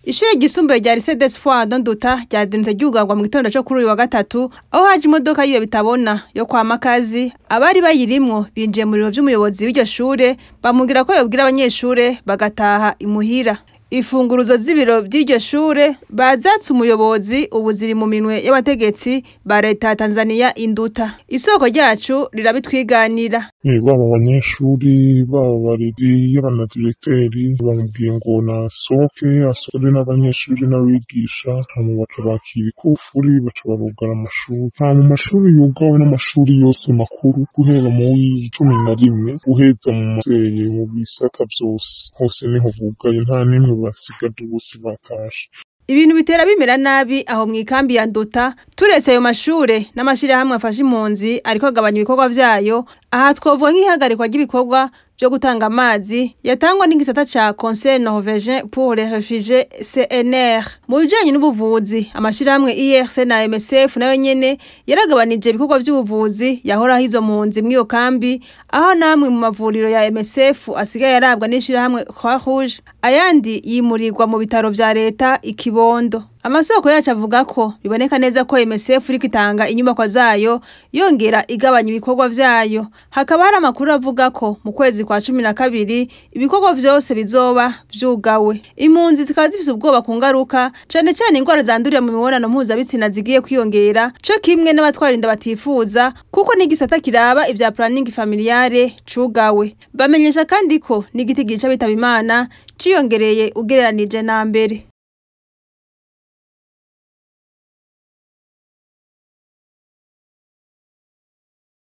Ishure ryisumbuye rya Lycée d'Espoir de Nduta ryazindutse ryugarwa mu gitondo co kuri uyu wa gatatu, aho haje imodoka yiyo bitabona yo kwa Makazi. Abari bayirimwo binjiye mu biro vy'umuyobozi w'iryo shure, bamubwira ko yobwira abanyeshure bagataha imuhira. Imfunguruzo z'ibiro vy'iryo shure bazatse umuyobozi, ubu ziri mu minwe y'abategetsi ba leta ya Tanzania Induta. Isoko ryacu rirabitwiganira. Baba abanyeshuri, baba abarezi, yaba na diregiteri, bamubwiye ngo nasohoke, asohore n'abanyeshuri n'abigisha, hama baca bakira ikufuri, baca barugara amashuri. Hama amashuri yugawe n'amashuri yose makuru guhera mu w'icumi na rimwe guheza mu museye mu bisata vyose, hose niho bugaye, nta n'imwe basigaje, bose batashe. Ibintu bitera bimera nabi aho mw'ikambi ya Nduta. Turetse ayo mashure n'amashirahamwe afasha impunzi ariko agabanya ibikorwa vyayo, aha twovuga nk'ihagarikwa ry'ibikorwa vyo gutanga amazi yatangwa n'igisata ca Conseil Norvégien pour les Réfugiés, CNR. Mu bijanye n'ubuvuzi, amashirahamwe IRC na MSF nayo nyene yaragabanije ibikorwa vy'ubuvuzi yahoraho izo mpunzi mw'iyo kambi, aho namwe mu mavuriro ya MSF asigaye arabwa n'ishirahamwe Croix Rouge, ayandi yimurirwa mu bitaro vya leta Ikibondo. Amasoko yacu avuga ko biboneka neza ko MSF iriko itanga inyubakwa zayo yongera igabanya ibikorwa vyayo. Hakaba hari amakuru avuga ko mu kwezi kwa 12 ibikorwa vyose bizoba vyugawe. Impunzi zikaba zifise ubwoba ku ngaruka, cane cane ingwara zandurira mu mibonano mpuzabitsina zigiye kwiyongera, co kimwe n'abatwara inda batifuza, kuko n'igisata kiraba ivya planning familiale cugawe. Bamenyesha kandi ko n'igiti gica bitaba Imana ciyongereye ugereranije na mbere.